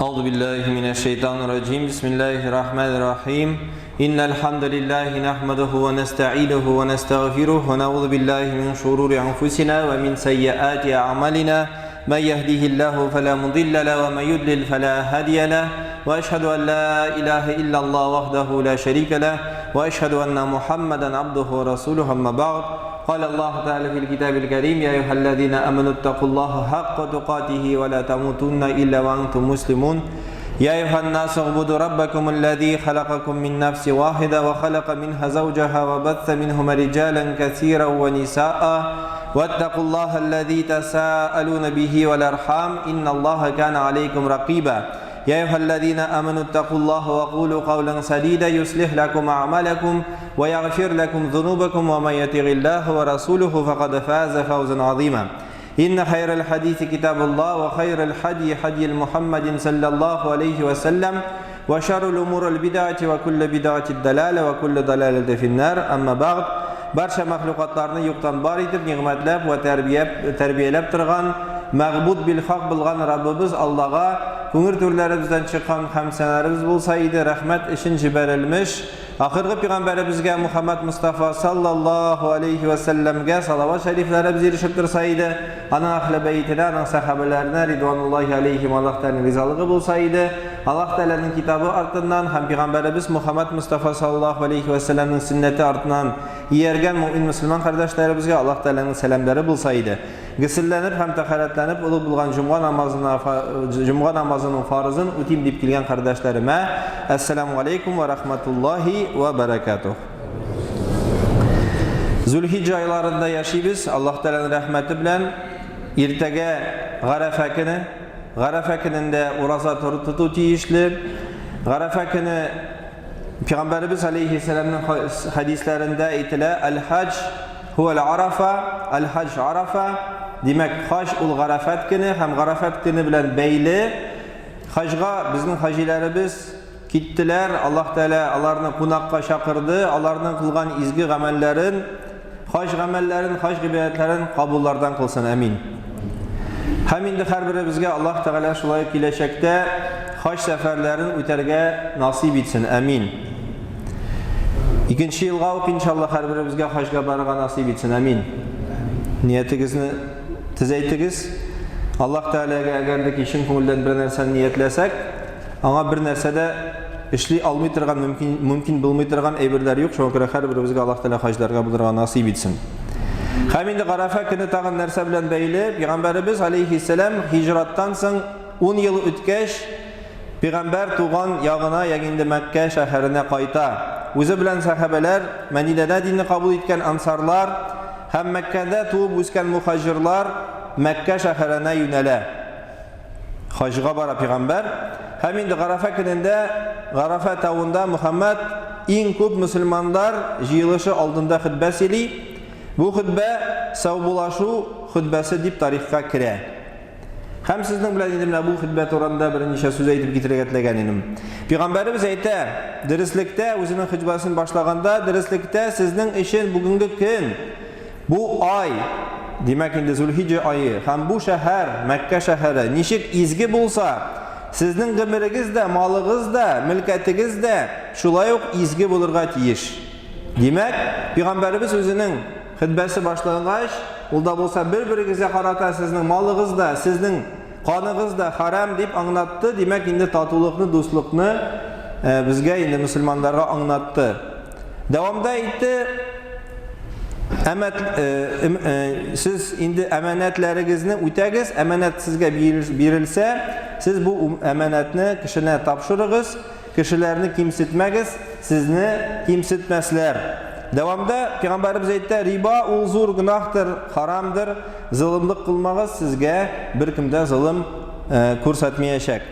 أعوذ بالله من الشيطان الرجيم بسم الله الرحمن الرحيم إن الحمد لله نحمده ونستعينه ونستغفره ونعوذ بالله من شرور أنفسنا ومن سيئات أعمالنا من يهده الله فلا مضل له ومن يضلل فلا هادي له وأشهد أن لا إله إلا الله وحده لا شريك له وأشهد أن محمدا عبده ورسوله أما بعد قال الله تعالى في الكتاب الكريم يا أيها الذين آمنوا اتقوا الله حق تقاته ولا تموتن إلا وأنتم مسلمون يا أيها الناس اعبدوا ربكم الذي خلقكم من نفس واحدة وخلق منها زوجها وبث منهما رجالا كثيرا ونساء واتقوا الله الذي تساءلون به والأرحام إن الله كان عليكم رقيبا يا أيها الذين آمنوا اتقوا الله وقولوا قولا سديدا يصلح لكم أعمالكم ويغفر لكم ذنوبكم ومن يطع الله ورسوله فقد فاز فوزا عظيما إن خير الحديث كتاب الله وخير الحدي حدي محمد صلى الله عليه وسلم وشر الأمور البدعة وكل بدعة الدلالة وكل ضلالة في النار أما بعد Барча мәхлукатларны юктан бар итеп, нигъмәтләп вә тәрбияләп торган, мәгъбуд бил хак булган Раббыбыз Аллага күңел түрләребездән чыккан хәмд сәналарыбыз булса иде, рәхмәт өчен җибәрелмеш ахыргы пигамбәребезгә Мухаммад Мостафа саллаллаһу алейһи вә сәлләмгә салават шәрифләребез ирешеп торса иде, аның әхле бәйтенә, аның сәхабәләренә ридвануллаһи алейһим Аллаһ Тәгаләнең ризалыгы булса иде. Аллаһ Тәгаләнең китабы артыннан һәм пигамбәребез Мухаммад Мостафа саллаллаһу алейһи вә сәлләмнең сөннәте артыннан ияргән мөэмин мөселман кардәшләребезгә Аллаһ Тәгаләнең сәламнәре булса иде. Гөселләнеп һәм тәһарәтләнеп олуг булган җомга намазына җомга намазының фарызын үтим дип килгән кардәшләремә Әссәламу алейкум ва рахматуллаһи ва баракатух. Зульхиҗҗа айларында яшибез. Аллаһ Тәгаләнең рәхмәте белән иртәгә Гарәфә көне. Гарәфә көнендә ураза тоту тиешле. Гарәфә көне Пәйгамбәребез алейһиссәламның хәдисләрендә әйтелә, Әл-хаҗ хуәл арафа, әл-хаҗ арафа. Димәк, хаҗ ул Гарафат көне һәм Гарафат көне белән бәйле хаҗга безнең хаҗиләребез киттеләр. Аллаһ Тәгалә аларны кунакка чакырды, аларның кылган изге гамәлләрен, хаҗ гамәлләрен, хаҗ гыйбадәтләрен кабуллардан кылсын. Амин. Һәм инде һәрберебезгә Аллаһ Тәгалә шулай киләчәктә хаҗ сәфәрләрен үтәргә насыйп итсен. Амин. Икенче елга ук иншалла һәрберебезгә хаҗга барырга насыйп итсен. Амин. Ниятегезне төзәйтегез. Аллаһ Тәгаләгә әгәр дә чын күңелдән бер нәрсәне ниятләсәк, аңа бер нәрсә дә эшли алмый торган, мөмкин, мөмкин булмый торган әйберләр юк. Шуңа күрә һәрберебезгә Аллаһ Тәгалә хаҗларга булырга насыйп итсен. Һәм инде Гарафа көне тагын нәрсә белән бәйле? Пәйгамбәребез алейхиссәлам һиҗраттан соң 10 ел үткәч, пәйгамбәр туган ягына, ягъни инде Мәккә шәһәренә кайта. Үзе белән сәхабәләр, Мәдинәдә динне кабул иткән ансарлар һәм Мәккәдә туып үскән мухаҗирлар Мәккә шәһәренә юнәлә. Хаҗга бара пәйгамбәр. Һәм инде Гарафа көнендә Гарафа тавында Мухаммад иң күп мөселманнар җыелышы алдында хөтбә сөйли. Бу хөтбә саубулашу хөтбәсе дип тарихка керә. Һәм сезнең белән инде менә бу хөтбә турында берничә сүз әйтеп китәргә теләгән идем. Пәйгамбәребез әйтә, дөреслектә үзенең хөтбәсен башлаганда, дөреслектә сезнең өчен бүгенге көн Бу ай, димәк инде Зульхиҗа ае, һәм бу шәһәр, Мәккә шәһәре, ничек изге булса, сезнең гомерегез дә, малыгыз да, мөлкәтегез дә шулай ук изге булырга тиеш. Димәк, пәйгамбәребез үзенең хөтбәсе башлангач, ул да булса бер-берегезгә карата сезнең малыгыз да, сезнең каныгыз да харам дип аңлатты. Димәк, инде татулыкны, дуслыкны э, безгә инде мөселманнарга аңлатты. Дәвамда әйтте, Әмәт, э, э, сез инде әманәтләрегезне үтәгез, әманәт сезгә бирелсә, сез бу әманәтне кешенә тапшырыгыз, кешеләрне кимсетмәгез, сезне кимсетмәсләр. Дәвамда пәйгамбәребез әйтте, риба ул зур гөнаһтыр, харамдыр, золымлык кылмагыз, сезгә беркем дә золым э, күрсәтмәячәк.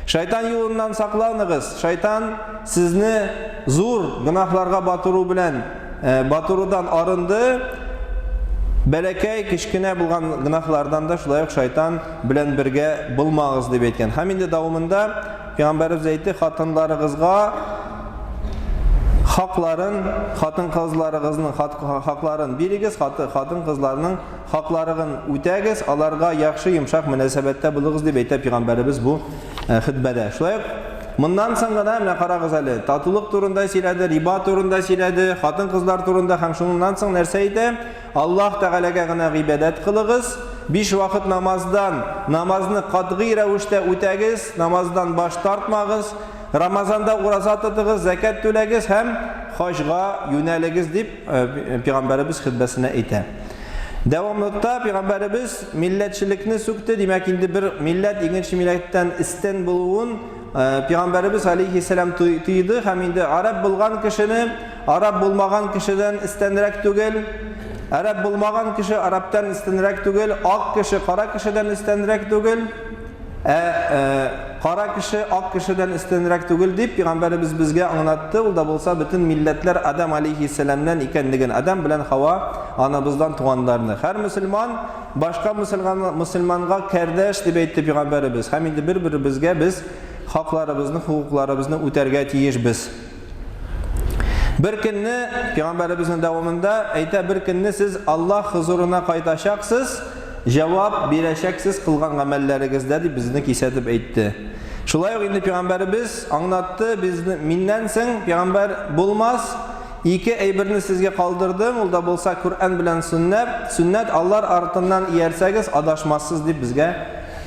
Шайтан юлыннан сакланыгыз. Шайтан сезне зур гөнаһларга батыру белән э, батырудан арынды. Бәләкәй, кечкенә булган гөнаһлардан да шулай ук шайтан белән бергә булмагыз дип әйткән. Һәм инде дәвамында пәйгамбәребез әйтте, хатыннарыгызга хакларын, хатын-кызларыгызның хакларын бирегез, хатын-кызларның Хакларыгын үтәгез, аларга яхшы йомшак мөнәсәбәттә булыгыз, дип әйтә пәйгамбәребез бу хөтбәдә. Шулай ук моннан соң гына менә карагыз әле, татулык турында сөйләде, риба турында сөйләде, хатын-кызлар турында һәм шуннан соң нәрсә әйтә? Аллаһ Тәгаләгә генә гыйбадәт кылыгыз, биш вакыт намаздан, намазны катгый рәвештә үтәгез, намаздан баш тартмагыз, Рамазанда ураза тотыгыз, зәкят түләгез һәм хаҗга юнәлегез дип пәйгамбәребез хөтбәсенә әйтә. Дәвамлыкта пәйгамбәребез милләтчелекне сүкте, димәк инде бер милләт икенче милләттән өстен булуын пәйгамбәребез алейхиссәлам тыйды һәм инде араб булган кешене араб булмаган кешедән өстенрәк түгел, араб булмаган кеше арабтан өстенрәк түгел, ак кеше кара кешедән өстенрәк түгел. Ә кара кеше ак кешедән өстенрәк түгел дип пәйгамбәребез безгә аңлатты, ул да булса бөтен милләтләр Адам алейһиссәламнән икәнлеген, Адам белән Хава анабыздан туганнарны. Һәр мөселман башка мөселманга кәрдәш дип әйтте пәйгамбәребез. Һәм инде бер-беребезгә без хакларыбызны, хокукларыбызны үтәргә тиешбез. Бер көнне пәйгамбәребезнең дәвамында әйтә, бер көнне сез Аллаһ хозурына кайтачаксыз, җавап бирәчәксез кылган гамәлләрегездә дип безне кисәтеп әйтте. Шулай ук инде пәйгамбәребез аңлатты, безне миннән соң пәйгамбәр булмас, ике әйберне сезгә калдырдым, ул да булса Коръән белән сөннәт, сөннәт алар артыннан иярсәгез адашмассыз дип безгә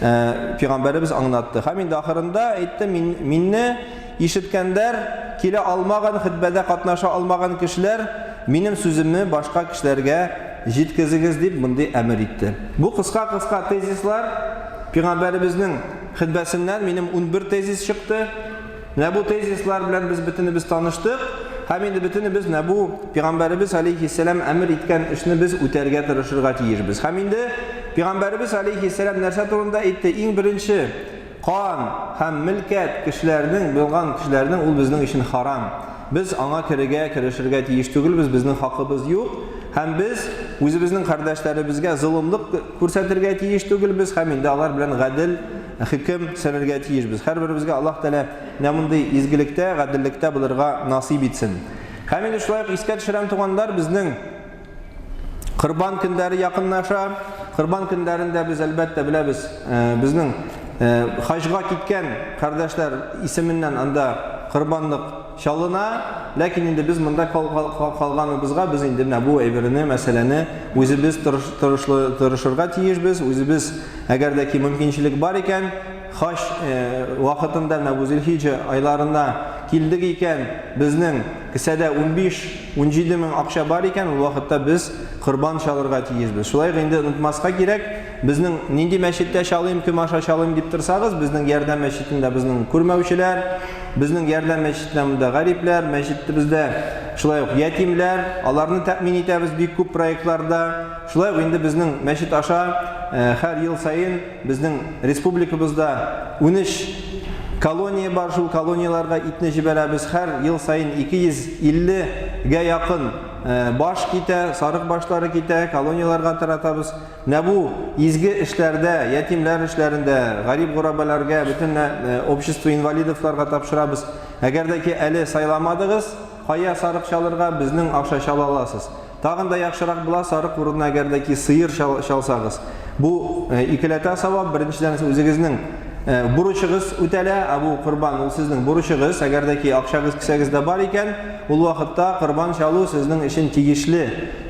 пәйгамбәребез аңлатты. Һәм инде ахырында әйтте, мин, минне Ишеткәннәр, килә алмаган, хөтбәдә катнаша алмаган кешеләр, минем сүземне башка кешеләргә җиткезегез, дип мондый әмер итте. Бу кыска-кыска тезислар пәйгамбәребезнең хөтбәсеннән минем 11 тезис чыкты. Менә бу тезислар белән без бөтенебез таныштык һәм инде бөтенебез менә бу пәйгамбәребез алейхиссәлам әмер иткән эшне без үтәргә тырышырга тиешбез. Һәм инде пәйгамбәребез алейхиссәлам нәрсә турында әйтте? Иң беренче Кан һәм мөлкәт кешеләрнең, булган кешеләрнең ул безнең өчен харам. Без аңа керергә, керешергә тиеш түгелбез, безнең хакыбыз юк. Һәм без үзебезнең кардәшләребезгә золымлык күрсәтергә тиеш түгелбез һәм инде алар белән гадел хөкем сөрергә тиешбез. Һәрберебезгә Аллаһ Тәгалә менә мондый изгелектә, гаделлектә булырга насыйп итсен. Һәм инде шулай ук искә төшерәм, туганнар, безнең Корбан көндәре якынлаша. Корбан көндәрендә без әлбәттә беләбез, э, безнең э, хаҗга киткән кардәшләр исеменнән анда корбанлык чалына, ләкин инде без монда калганыбызга без инде менә бу әйберне, мәсьәләне үзебез тырышлы тырышырга тиешбез, үзебез әгәр дә ки мөмкинчелек бар икән, хаҗ э, вакытында менә бу Зилхиҗа айларында килдек икән, безнең кесәдә 15 17 мең акча бар икән, ул вакытта без корбан чалырга тиешбез. Шулай ук инде онытмаска кирәк, безнең нинди мәчеттә чалыйм, кем аша чалыйм дип торсагыз, безнең Ярдәм мәчетендә безнең күрмәүчеләр, безнең Ярдәм мәчетендә монда гарипләр, мәчетебездә шулай ук ятимләр, аларны тәэмин итәбез бик күп проектларда. Шулай ук инде безнең мәчет аша һәр ел саен Безнең республикабызда 13 колония бар, шул колонияләргә итне җибәрәбез. Һәр ел саен 250 гә якын э, баш китә, сарык башлары китә, колонияләргә таратабыз. Менә бу изге эшләрдә, ятимләр эшләрендә, гарип-гурабаларга, бөтен э, общество инвалидовларга тапшырабыз. Әгәр дә ки әле сайламадыгыз, кая сарык чалырга, безнең акча чала аласыз. Тагын да яхшырак була сарык урынына әгәр дә ки сыер чалсагыз. Бу э, икеләтә савап. Беренчедән үзегезнең э, бурычыгыз үтәлә, ә бу корбан ул сезнең бурычыгыз. Әгәр дә ки акчагыз кесәгездә бар икән, ул вакытта корбан чалу сезнең өчен тиешле.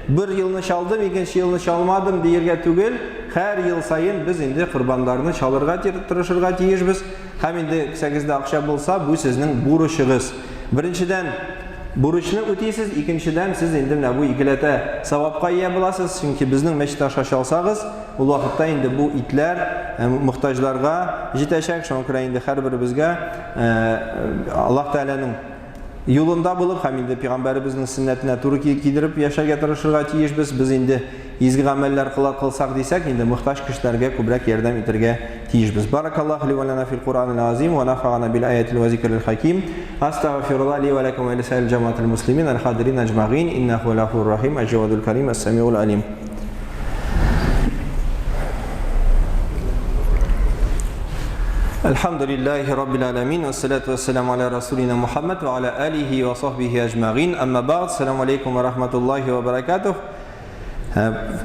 Бер елны чалдым, икенче елны чалмадым диергә түгел, һәр ел саен без инде корбаннарны чалырга тырышырга тиешбез. Һәм инде кесәгездә акча булса, бу сезнең бурычыгыз. Беренчедән, бурычны үтисез, икенчедән, сез инде менә бу икеләтә савапка ия буласыз, чөнки безнең мәчет аша чалсагыз, ул вакытта инде бу итләр э, мохтаҗларга җитәчәк. Шуңа күрә инде һәрберебезгә э, Аллаһ Тәгаләнең юлында булып һәм инде пәйгамбәребезнең сөннәтенә туры кидереп яшәргә тырышырга тиешбез. Без инде изге гамәлләр кыла кылсак дисәк, инде мохтаҗ кешеләргә күбрәк ярдәм итәргә тиешбез. Баракаллаһу ли ва лана фил Куранил азим ва нафагана бил аятил ва зикрил хаким. Астагфируллаһ ли ва лакум ва лисаил джамаатил муслимин аль хадирин аҗмагин. Иннаху гафурур рахим, әҗ-җавадул карим, ас-самиул алим. Әлхәмдүлилләһи раббил аламин, вассалату вассаламу аля расулина Мухаммад ва аля алихи ва сахбихи аҗмагин. Амма бa'д. Ассаламу алейкум ва рахматуллахи ва баракатух.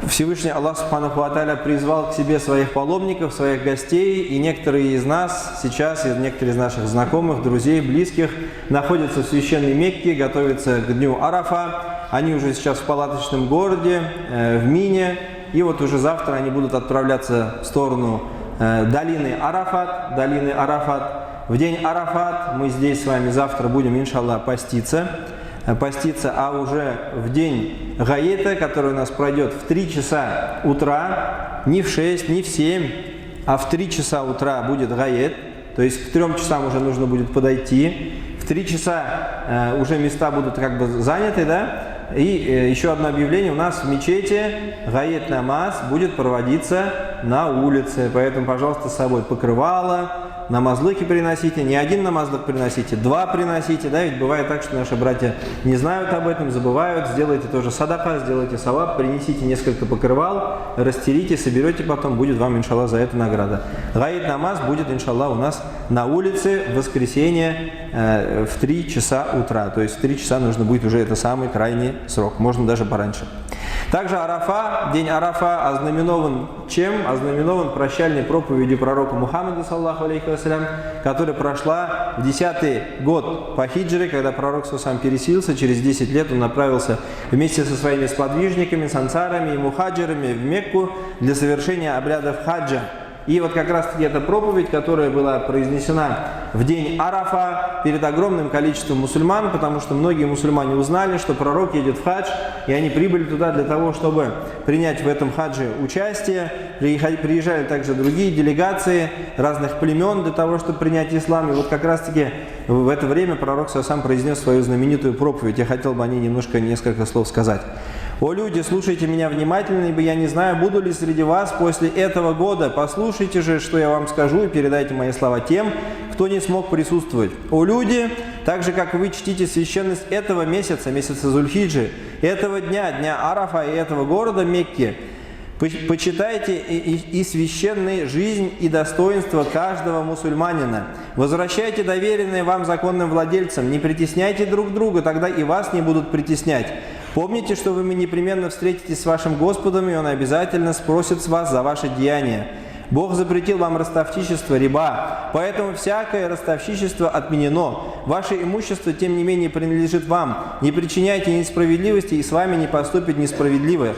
Всевышний Аллах Субханаху ва призвал к себе своих паломников, своих гостей, и некоторые из нас сейчас, и некоторые из наших знакомых, друзей, близких находятся в священной Мекке, готовятся к дню Арафа. Они уже сейчас в палаточном городе, в Мине, и вот уже завтра они будут отправляться в сторону долины Арафат, долины Арафат. В день Арафат мы здесь с вами завтра будем, иншаллах, поститься. Поститься, а уже в день Гаета, который у нас пройдет в 3 часа утра, не в 6, не в 7, а в 3 часа утра будет Гает, то есть к 3 часам уже нужно будет подойти, в 3 часа уже места будут как бы заняты, да? И еще одно объявление, у нас в мечети Гает намаз будет проводиться на улице, поэтому, пожалуйста, с собой покрывало, намазлыки приносите, не один намазлык приносите, два приносите, да, ведь бывает так, что наши братья не знают об этом, забывают, сделайте тоже садака, сделайте саваб, принесите несколько покрывал, растерите, соберете потом, будет вам, иншаллах, за это награда. Гаид намаз будет, иншаллах, у нас на улице в воскресенье в 3 часа утра, то есть в 3 часа нужно будет уже, это самый крайний срок, можно даже пораньше. Также Арафа, день Арафа ознаменован чем? Ознаменован прощальной проповедью пророка Мухаммада, саллаху алейхи вассалям, которая прошла в 10-й год по хиджре, когда пророк сам переселился, через 10 лет он направился вместе со своими сподвижниками, сансарами и мухаджирами в Мекку для совершения обрядов хаджа. И вот как раз-таки эта проповедь, которая была произнесена в день Арафа перед огромным количеством мусульман, потому что многие мусульмане узнали, что пророк едет в хадж, и они прибыли туда для того, чтобы принять в этом хадже участие. Приезжали также другие делегации разных племен для того, чтобы принять ислам. И вот как раз-таки в это время пророк сам произнес свою знаменитую проповедь. Я хотел бы о ней немножко несколько слов сказать. «О люди, слушайте меня внимательно, ибо я не знаю, буду ли среди вас после этого года. Послушайте же, что я вам скажу, и передайте мои слова тем, кто не смог присутствовать. О люди, так же, как вы чтите священность этого месяца, месяца Зульхиджи, этого дня, дня Арафа и этого города Мекки, почитайте и священную жизнь и достоинство каждого мусульманина. Возвращайте доверенные вам законным владельцам, не притесняйте друг друга, тогда и вас не будут притеснять. Помните, что вы непременно встретитесь с вашим Господом, и Он обязательно спросит с вас за ваши деяния. Бог запретил вам ростовщичество, риба, поэтому всякое ростовщичество отменено. Ваше имущество, тем не менее, принадлежит вам. Не причиняйте несправедливости, и с вами не поступит несправедливо.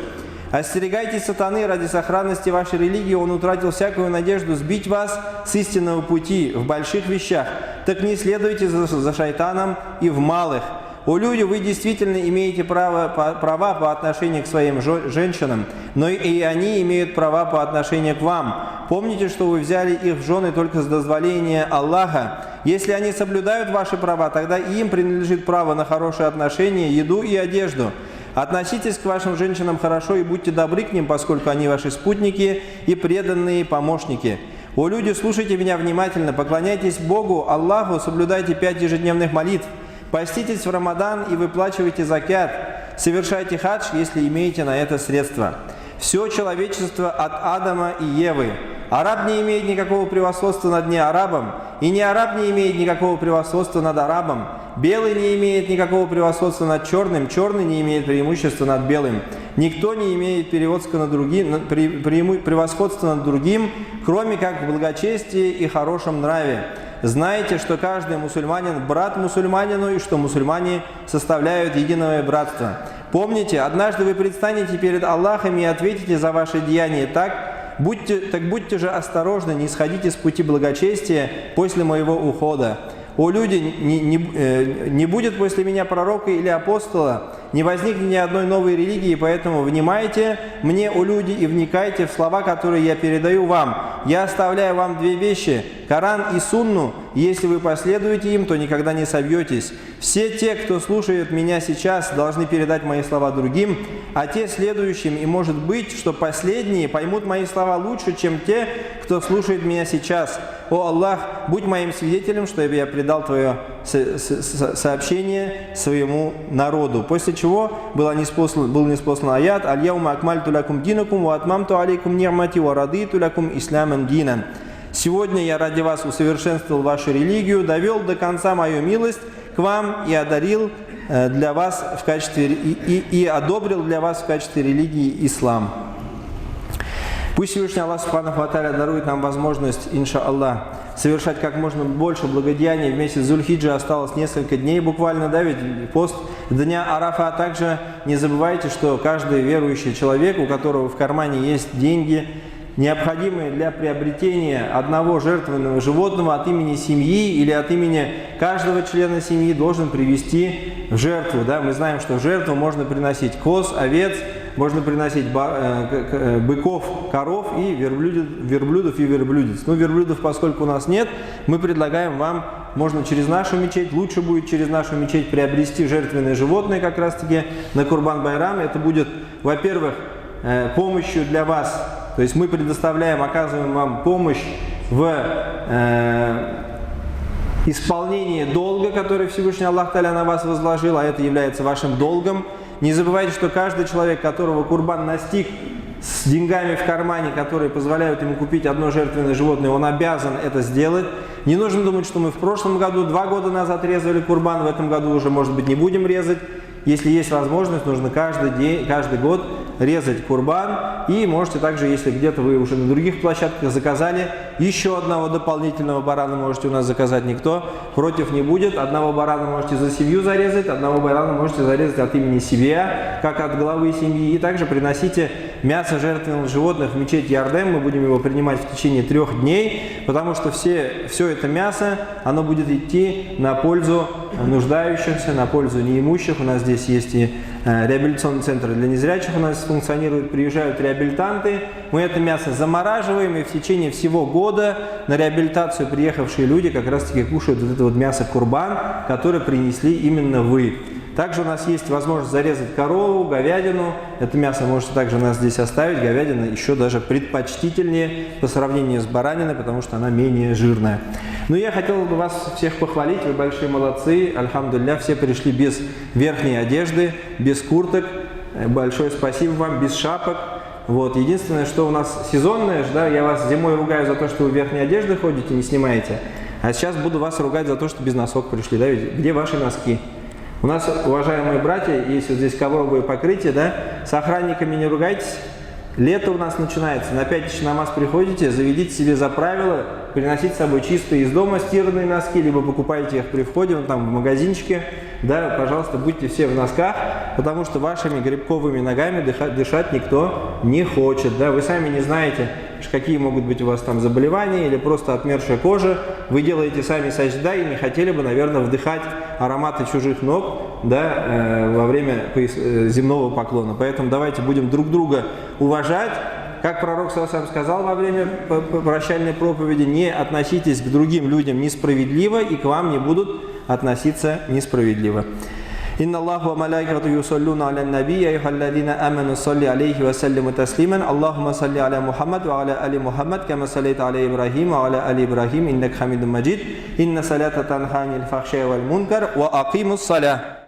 Остерегайтесь сатаны ради сохранности вашей религии, он утратил всякую надежду сбить вас с истинного пути в больших вещах. Так не следуйте за шайтаном и в малых. О люди, вы действительно имеете права по отношению к своим женщинам, но и они имеют права по отношению к вам. Помните, что вы взяли их в жены только с дозволения Аллаха. Если они соблюдают ваши права, тогда и им принадлежит право на хорошие отношения, еду и одежду. Относитесь к вашим женщинам хорошо и будьте добры к ним, поскольку они ваши спутники и преданные помощники. О люди, слушайте меня внимательно, поклоняйтесь Богу, Аллаху, соблюдайте 5 ежедневных молитв. Поститесь в Рамадан и выплачивайте закят. Совершайте хадж, если имеете на это средства. Все человечество от Адама и Евы. Араб не имеет никакого превосходства над неарабом, и не араб не имеет никакого превосходства над арабом. Белый не имеет никакого превосходства над черным, черный не имеет преимущества над белым. Никто не имеет превосходства над другим, кроме как в благочестии и хорошем нраве. Знайте, что каждый мусульманин брат мусульманину и что мусульмане составляют единое братство. Помните, однажды вы предстанете перед Аллахом и ответите за ваши деяния. Так будьте же осторожны, не сходите с пути благочестия после моего ухода. О люди, не будет после меня пророка или апостола, не возникнет ни одной новой религии, поэтому внимайте мне, о люди, и вникайте в слова, которые я передаю вам. Я оставляю вам две вещи – Коран и Сунну. Если вы последуете им, то никогда не собьетесь. Все те, кто слушает меня сейчас, должны передать мои слова другим, а те следующим, и может быть, что последние поймут мои слова лучше, чем те, кто слушает меня сейчас. О Аллах, будь моим свидетелем, что я предал твое сообщение своему народу. После чего был ниспослан аят «Аль-яума акмальту лякум динакум, ва атмамту алейкум ни'мати, ва радиту лякум исламан динан». Сегодня я ради вас усовершенствовал вашу религию, довел до конца мою милость к вам и одарил для вас в качестве и одобрил для вас в качестве религии ислам. Пусть Всевышний Аллах سبحانه وتعالى дарует нам возможность, إن شاء الله, совершать как можно больше благодеяний. В месяц Зульхиджа осталось несколько дней буквально, да, ведь пост дня Арафа. А также не забывайте, что каждый верующий человек, у которого в кармане есть деньги, необходимые для приобретения одного жертвенного животного от имени семьи или от имени каждого члена семьи, должен привести в жертву. Да? Мы знаем, что в жертву можно приносить коз, овец, можно приносить быков, коров и верблюдов и верблюдиц. Ну, верблюдов, поскольку у нас нет, мы предлагаем вам, можно через нашу мечеть, лучше будет через нашу мечеть приобрести жертвенное животное как раз-таки на Курбан-Байрам. Это будет, во-первых, помощью для вас, то есть мы предоставляем, оказываем вам помощь в исполнении долга, который Всевышний Аллах تعالى на вас возложил, а это является вашим долгом. Не забывайте, что каждый человек, которого курбан настиг с деньгами в кармане, которые позволяют ему купить одно жертвенное животное, он обязан это сделать. Не нужно думать, что мы в прошлом году, 2 года назад резали курбан, в этом году уже, может быть, не будем резать. Если есть возможность, нужно каждый день, каждый год резать курбан. И можете также, если где-то вы уже на других площадках заказали, еще одного дополнительного барана можете у нас заказать, никто против не будет. Одного барана можете за семью зарезать, одного барана можете зарезать от имени себя, как от главы семьи. И также приносите мясо жертвенных животных в мечеть Ярдем, мы будем его принимать в течение 3 дней, потому что все это мясо, оно будет идти на пользу нуждающихся, на пользу неимущих. У нас здесь есть и реабилитационный центр для незрячих у нас функционирует, приезжают реабилитанты, мы это мясо замораживаем, и в течение всего года на реабилитацию приехавшие люди как раз таки кушают вот это вот мясо курбан, которое принесли именно вы. Также у нас есть возможность зарезать корову, говядину. Это мясо можете также у нас здесь оставить. Говядина еще даже предпочтительнее по сравнению с бараниной, потому что она менее жирная. Но я хотел бы вас всех похвалить. Вы большие молодцы. الحمد لله, все пришли без верхней одежды, без курток. Большое спасибо вам, без шапок. Вот. Единственное, что у нас сезонное, да, я вас зимой ругаю за то, что вы в верхней одежде ходите, не снимаете. А сейчас буду вас ругать за то, что без носок пришли. Да, ведь где ваши носки? У нас, уважаемые братья, есть вот здесь ковровое покрытие, да, с охранниками не ругайтесь. Лето у нас начинается, на пятничный намаз приходите, заведите себе за правило приносить с собой чистые из дома стиранные носки, либо покупайте их при входе, вон там в магазинчике, да, пожалуйста, будьте все в носках, потому что вашими грибковыми ногами дышать никто не хочет, да, вы сами не знаете, какие могут быть у вас там заболевания или просто отмершая кожа, вы делаете сами сажда и не хотели бы, наверное, вдыхать ароматы чужих ног, да, во время земного поклона. Поэтому давайте будем друг друга уважать. Как пророк сам сказал во время прощальной проповеди, не относитесь к другим людям несправедливо, и к вам не будут относиться несправедливо. إن الله وملائكته يصلون على النبي يا أيها الذين آمنوا صلوا عليه وسلموا تسليما اللهم صل على محمد وعلى آل محمد كما صليت على إبراهيم وعلى آل إبراهيم إنك حميد مجيد إن الصلاة تنهى عن الفحشاء والمنكر وأقيموا الصلاة.